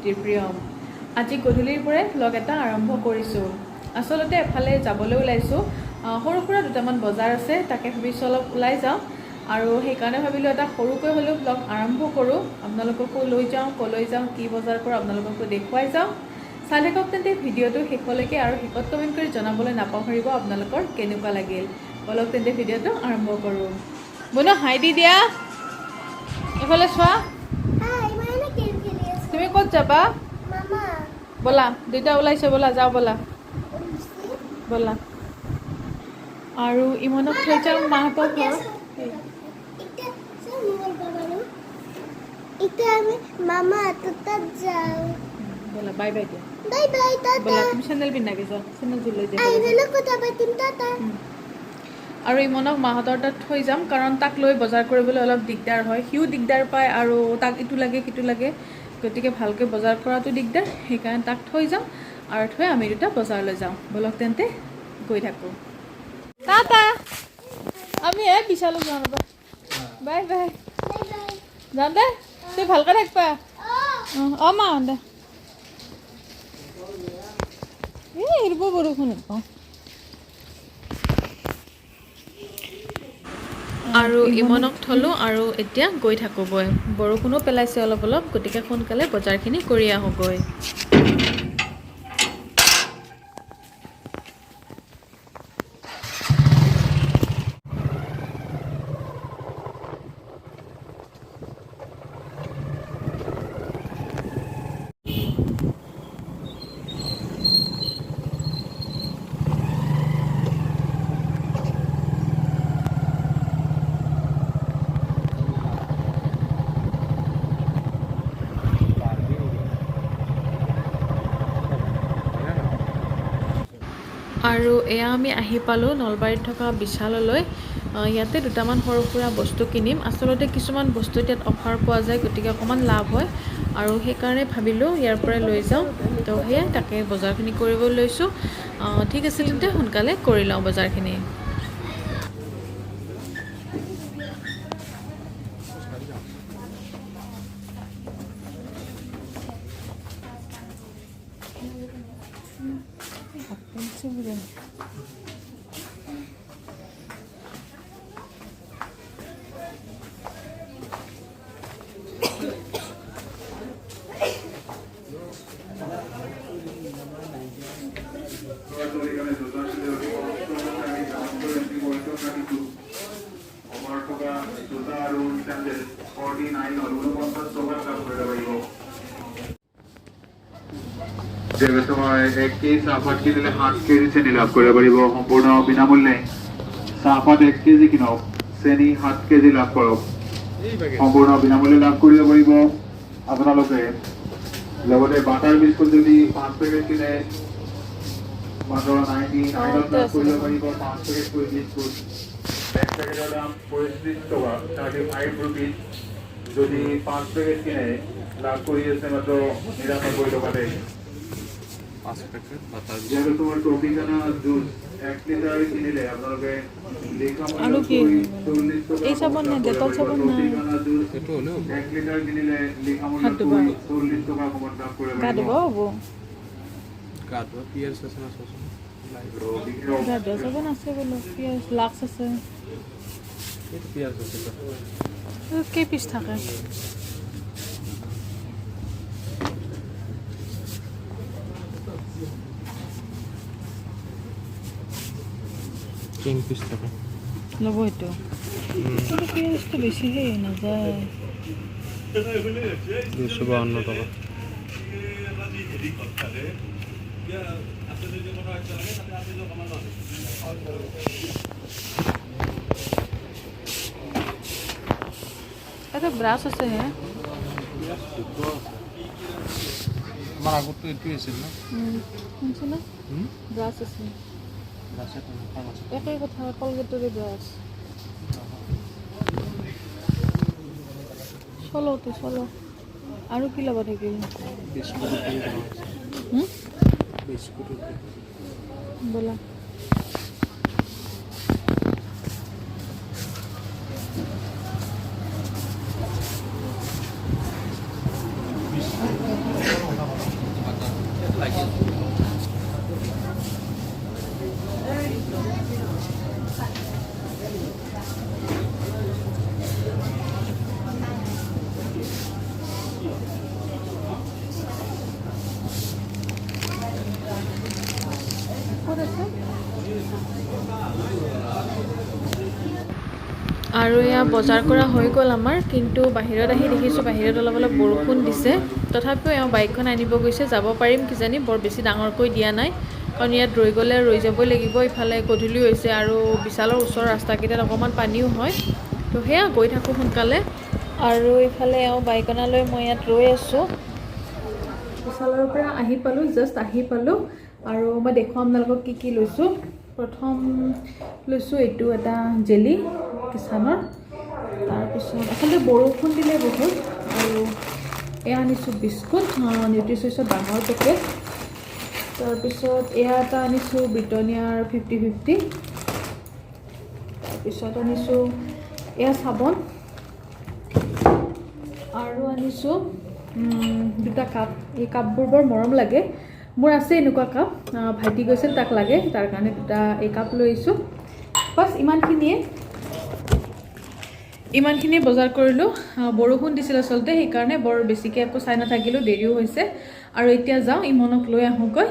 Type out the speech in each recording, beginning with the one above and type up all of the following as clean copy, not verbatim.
জ্যোতিপ্ৰিয়ম। আজি গধূলিৰ পৰাই ভ্লগ এটা আৰম্ভ কৰিছোঁ। আচলতে এফালে যাবলৈ ওলাইছোঁ, সৰু সুৰা দুটামান বজাৰ আছে, তাকে ভাবিছোঁ অলপ ওলাই যাওঁ। আৰু সেইকাৰণে ভাবিলোঁ এটা সৰুকৈ হ'লেও ভ্লগ আৰম্ভ কৰোঁ, আপোনালোককো লৈ যাওঁ, ক'লৈ যাওঁ, কি বজাৰ কৰোঁ আপোনালোককো দেখুৱাই যাওঁ। চাই থাকক তেন্তে ভিডিঅ'টো শেষলৈকে আৰু শেষত কমেণ্ট কৰি জনাবলৈ নাপাহৰিব আপোনালোকৰ কেনেকুৱা লাগিল। ব'লক তেন্তে ভিডিঅ'টো আৰম্ভ কৰোঁ। বনো হাই দি দিয়া, এইফালে চোৱা। হাই, মই এনে গেম খেলি আছো। তুমি ক'ত যাবা? মামা। ব'লা, দুইটা ওলাইছে, ব'লা যাওঁ, ব'লা। ব'লা। আৰু ইমনক থৈ যাওঁ মাহঁতৰ ঘৰত। এতিয়া বলবা বাৰু, এতিয়া আমি মামা তাত যাওঁ। ব'লা, বাই বাই দিয়া। Bye bye, Tata. ব'লা, তুমি চেণ্ডেল পিন্ধাকে যোৱা, চেণ্ডেলযোৰ লৈ যোৱা। আহিলে কথা পাতিম, টাটা। আৰু ইমনক মাহঁতৰ তাত থৈ যাম, কাৰণ তাক লৈ বজাৰ কৰিবলৈ অলপ দিগদাৰ হয়। সিও দিগদাৰ পায় আৰু তাক ইটো লাগে সিটো লাগে, গতিকে ভালকৈ বজাৰ কৰাটো দিগদাৰ। সেইকাৰণে তাক থৈ যাম আৰু থৈ আমি দুটা বজাৰলৈ যাওঁ। ব'লক তেন্তে গৈ থাকোঁ। টাটা। আমি এই বিশালত যাওঁ ৰ'বা। Bye bye. Bye bye. যাম দে, তুই ভালকৈ থাকবা। অঁ অঁ মা দে। এই এৰিব বৰষুণ। আৰু ইমনক থলোঁ আৰু এতিয়া গৈ থাকোঁগৈ। বৰষুণো পেলাইছে অলপ অলপ, গতিকে সোনকালে বজাৰখিনি কৰি আহোঁগৈ। আৰু এয়া আমি আহি পালোঁ নলবাৰীত থকা বিশাললৈ। ইয়াতে দুটামান সৰু সুৰা বস্তু কিনিম। আচলতে কিছুমান বস্তু ইয়াত অফাৰ পোৱা যায়, গতিকে অকণমান লাভ হয় আৰু সেইকাৰণে ভাবিলোঁ ইয়াৰ পৰাই লৈ যাওঁ। তো সেয়াই, তাকে বজাৰখিনি কৰিব লৈছোঁ। ঠিক আছে তেন্তে, সোনকালে কৰি লওঁ বজাৰখিনি। অফাৰ থকা জোতা আৰু চেণ্ডেল 49ত, 49 টকাত লাভ কৰিব পাৰিব। তোমাৰ 1 কেজি চাহপাত কিনিলে 7 কেজি চেনি লাভ কৰিব পাৰিব সম্পূৰ্ণ বিনামূল্যে। চাহপাত 1 কেজি কিনক, চেনি 7 কেজি লাভ কৰক, সম্পূৰ্ণ বিনামূল্যে লাভ কৰিব পাৰিব আপোনালোকে। লগতে বাটাৰ বিস্কুট যদি 5 পেকেট কিনে, মাত্ৰ 99ত লাভ কৰিব পাৰিব 5 পেকেট বিস্কুট। 1 পেকেটৰ দাম 35 টকা, 35 ৰুপিজ। যদি 5 পেকেট কিনে, লাভ কৰি আছে মাত্ৰ 99 টকাতে। 5 পেকেট বাটাৰ। যিহেতু তোমাৰ ট্ৰপিকানা জুচ 1 লিটাৰ কিনিলে আপোনালোকে লিখা আৰু কি? 40 টকা। এই চাবোন নাই, ডেটল চাবোন নাই। ট্ৰপিকানা জুচ সেইটো হ'লেও হ'ব। 1 লিটাৰ কিনিলে লিখা হাত মূল্য ধুবা। 40 টকা কমত লাভ কৰিব গা পাৰিব। ধুব হ'ব। গা ধোৱা পিয়াৰ্চ আছে না চোৱাচোন। গা ধোৱা চাবোন আছে বোলো, পিয়াজ লাক্স আছে। এইটো পিয়াৰ্চ আছে তো। কেই পিচ থাকে? 10 পিচ থাকে। ল'ব সেইটো, কিন্তু পিঁয়াজটো বেছি সেই নাযায়। 252 টকা। এটা ব্ৰাছ আছে হে। আমাৰ আগততো এইটোৱে আছিল ন? শুনছে না? ব্ৰাছ আছে। একেই কথা, কলগেটৰে ব্ৰাছ। চলো তো চলো। আৰু কি ল'ব থাকিল? বিস্কুটৰ পেকেট আছে। হুম? বিস্কুটৰ পেকেট। ব'লা। ক'ত আছে? আৰু এয়া বজাৰ কৰা হৈ গ'ল আমাৰ, কিন্তু বাহিৰত আহি দেখিছোঁ বাহিৰত অলপ অলপ বৰষুণ দিছে। তথাপিও এওঁ বাইকখন আনিব গৈছে, যাব পাৰিম কিজানি, বৰ বেছি ডাঙৰকৈ দিয়া নাই, কাৰণ ইয়াত ৰৈ গ'লে ৰৈ যাবই লাগিব। ইফালে গধূলি হৈছে আৰু বিশালৰ ওচৰৰ ৰাস্তাকেইটাত অকণমান পানীও হয়। তো সেয়া গৈ থাকোঁ সোনকালে। আৰু ইফালে এওঁ বাইক অনালৈ মই ইয়াত ৰৈ আছোঁ। বিশালৰ পৰা আহি পালোঁ, জাষ্ট আহি পালোঁ। আৰু মই দেখুৱাম আপোনালোকক কি কি লৈছোঁ। প্ৰথম লৈছোঁ এইটো এটা জেলি কিষাণৰ। তাৰপিছত আচলতে বৰষুণ দিলে বহুত। আৰু এয়া আনিছোঁ বিস্কুট, নিউট্ৰিচইচৰ ডাঙৰ পেকেট। তাৰপিছত এয়া এটা আনিছোঁ ব্ৰিটানিয়াৰ 50-50। তাৰপিছত আনিছোঁ এয়া চাবোন। আৰু আনিছোঁ দুটা কাপ। এই কাপবোৰ বৰ মৰম লাগে, মোৰ আছে এনেকুৱা কাপ, ভাইটি গৈছিল তাক লাগে, তাৰ কাৰণে দুটা এই কাপ লৈ আহিছোঁ। বাছ ইমানখিনিয়ে বজাৰ কৰিলোঁ। বৰষুণ দিছিল আচলতে, সেইকাৰণে বৰ বেছিকৈ একো চাই নাথাকিলোঁ, দেৰিও হৈছে। আৰু এতিয়া যাওঁ ইমনক লৈ আহোঁগৈ।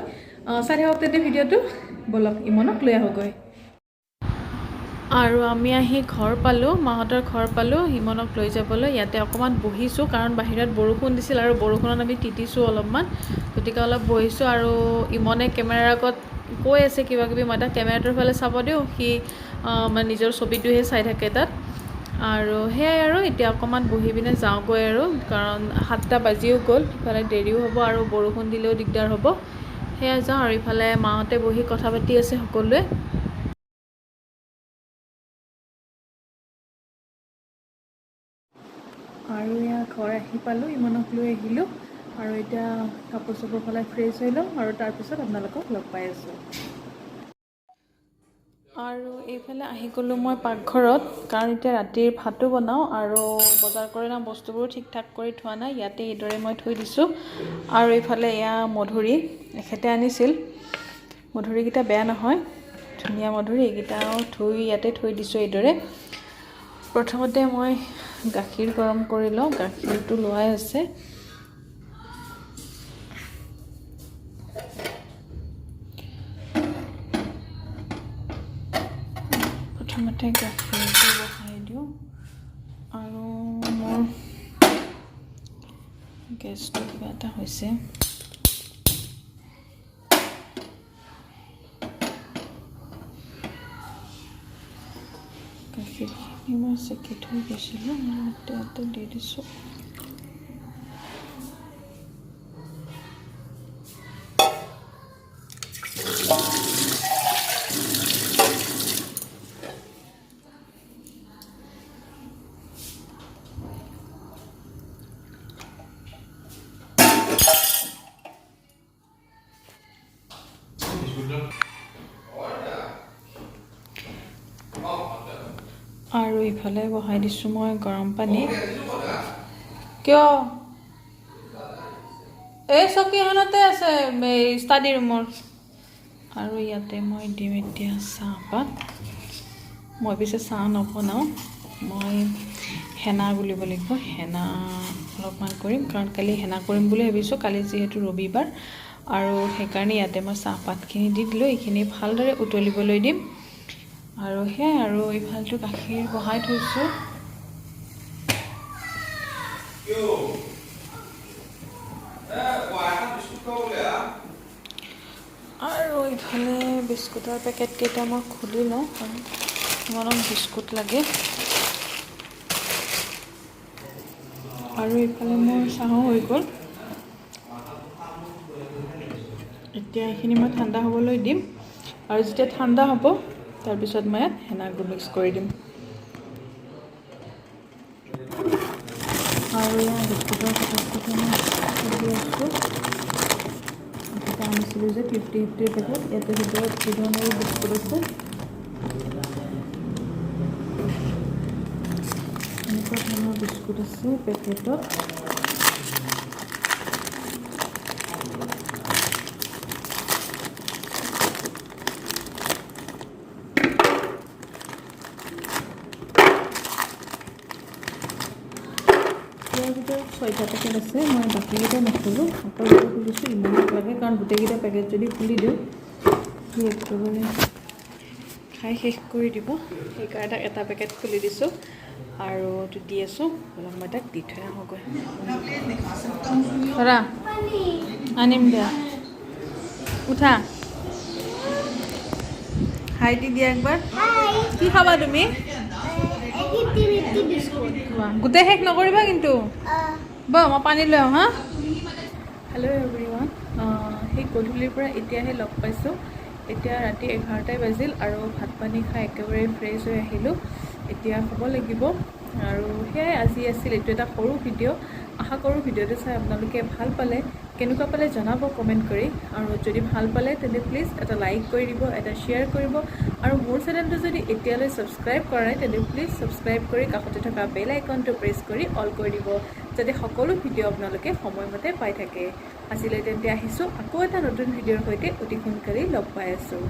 চাই থাকক তেন্তে ভিডিঅ'টো, ব'লক ইমনক লৈ আহোঁগৈ। আৰু আমি আহি ঘৰ পালোঁ, মাহঁতৰ ঘৰ পালোঁ। ইমনক লৈ যাবলৈ ইয়াতে অকণমান বহিছোঁ, কাৰণ বাহিৰত বৰষুণ দিছিল আৰু বৰষুণত আমি তিতিছোঁ অলপমান, গতিকে অলপ বহিছোঁ। আৰু ইমনে কেমেৰাৰ আগত কৈ আছে কিবা কিবি, মই তাক কেমেৰাটোৰ ফালে চাব দিওঁ, সি মানে নিজৰ ছবিটোহে চাই থাকে তাত। আৰু সেয়াই আৰু এতিয়া অকণমান বহি পিনে যাওঁগৈ আৰু, কাৰণ 7টা বাজিও গ'ল, ইফালে দেৰিও হ'ব আৰু বৰষুণ দিলেও দিগদাৰ হ'ব। সেয়া যাওঁ। আৰু ইফালে মাহঁতে বহি কথা পাতি আছে সকলোৱে। আৰু এয়া ঘৰ আহি পালোঁ, ইমনক লৈ আহিলোঁ। আৰু এতিয়া কাপোৰ চাপোৰ সলাই ফ্ৰেছ হৈ লওঁ আৰু তাৰপিছত আপোনালোকক লগ পাই আছোঁ। আৰু এইফালে আহি গ'লোঁ মই পাকঘৰত, কাৰণ এতিয়া ৰাতিৰ ভাতো বনাওঁ আৰু বজাৰ কৰি অনা বস্তুবোৰো ঠিক ঠাক কৰি থোৱা নাই, ইয়াতে এইদৰে মই থৈ দিছোঁ। আৰু এইফালে এয়া মধুৰি এখেতে আনিছিল, মধুৰিকেইটা বেয়া নহয়, ধুনীয়া মধুৰি, এইকেইটাও ধুই ইয়াতে থৈ দিছোঁ এইদৰে। প্ৰথমতে মই গাখীৰ গৰম কৰি লওঁ, গাখীৰটো লোৱাই আছে। প্ৰথমতে গাখীৰটো বহাই দিওঁ। আৰু মোৰ গেছটো কিবা এটা হৈছে। গাখীৰখিনি মই চেকি থৈ গৈছিলোঁ, মই ইয়াতে দি দিছোঁ। আৰু ইফালে বহাই দিছোঁ মই গৰম পানী। কিয় এই চকীখনতে আছে এই ষ্টাডি ৰুমৰ। আৰু ইয়াতে মই দিম এতিয়া চাহপাত। মই পিছে চাহ নবনাওঁ, মই হেনা গুলিব লাগিব, হেনা অলপমান কৰিম, কাৰণ কালি হেনা কৰিম বুলি ভাবিছোঁ, কালি যিহেতু ৰবিবাৰ। আৰু সেইকাৰণে ইয়াতে মই চাহপাতখিনি দি দিলোঁ, এইখিনি ভালদৰে উতলিবলৈ দিম। আৰু সেয়াই। আৰু এইফালটো গাখীৰ বহাই থৈছোঁ। আৰু ইফালে বিস্কুটৰ পেকেটকেইটা মই খুলি লওঁ, কাৰণ মনত বিস্কুট লাগে। আৰু ইফালে মোৰ চাহো হৈ গ'ল। এতিয়া এইখিনি মই ঠাণ্ডা হ'বলৈ দিম, আৰু যেতিয়া ঠাণ্ডা হ'ব তাৰপিছত মই ইয়াত হেনাগুড় মিক্স কৰি দিম। আৰু ইয়াৰ বিস্কুটৰ পেকেটকেইটা মই খুলি আছোঁ। এইকেইটা আনিছিলোঁ যে 50-50ৰ পেকেট, ইয়াতে ভিতৰত কি ধৰণৰ বিস্কুট আছে, এনেকুৱা ধৰণৰ বিস্কুট আছে পেকেটত। ইয়াৰ ভিতৰত 6টা পেকেট আছে, মই বাকীকেইটা নোখোলোঁ, অকল দুটা খুলিছোঁ, ইমানত লাগে, কাৰণ গোটেইকেইটা পেকেট যদি খুলি দিওঁ সি একেবাৰে খাই শেষ কৰি দিব, সেইকাৰণে তাক এটা পেকেট খুলি দিছোঁ আৰু এইটো দি আছোঁ। ব'লক, মই তাক দি থৈ আহোঁগৈ। ধৰা। পানী। আনিম দিয়া। উঠা, হাই দি দিয়া একবাৰ। হাই। কি খাবা তুমি? Fifty fifty biscuit. গোটেই শেষ নকৰিবা কিন্তু। ব, মই পানী লৈ আহোঁ। হা, হেল্ল' এভৰিৱান। সেই গধূলিৰ পৰা এতিয়াহে লগ পাইছোঁ। এতিয়া ৰাতি 11টাই বাজিল আৰু ভাত পানী খাই একেবাৰে ফ্ৰেছ হৈ আহিলোঁ। এতিয়া শুব লাগিব আৰু সেয়াই আজি আছিল এইটো এটা সৰু ভিডিঅ'। আশা কৰোঁ ভিডিঅ'টো চাই আপোনালোকে ভাল পালে। কেনেকুৱা পালে জনাব কমেণ্ট কৰি আৰু যদি ভাল পালে তেন্তে প্লিজ এটা লাইক কৰি দিব, এটা শ্বেয়াৰ কৰিব আৰু মোৰ চেনেলটো যদি এতিয়ালৈ ছাবস্ক্ৰাইব কৰা নাই, তেন্তে প্লিজ ছাবস্ক্ৰাইব কৰি কাষতে থকা বেল আইকনটো প্ৰেছ কৰি অল কৰি দিব, যাতে সকলো ভিডিঅ' আপোনালোকে সময়মতে পাই থাকে। আজিলৈ তেন্তে আহিছোঁ। আকৌ এটা নতুন ভিডিঅ'ৰ সৈতে অতি সোনকালেই লগ পাই আছোঁ।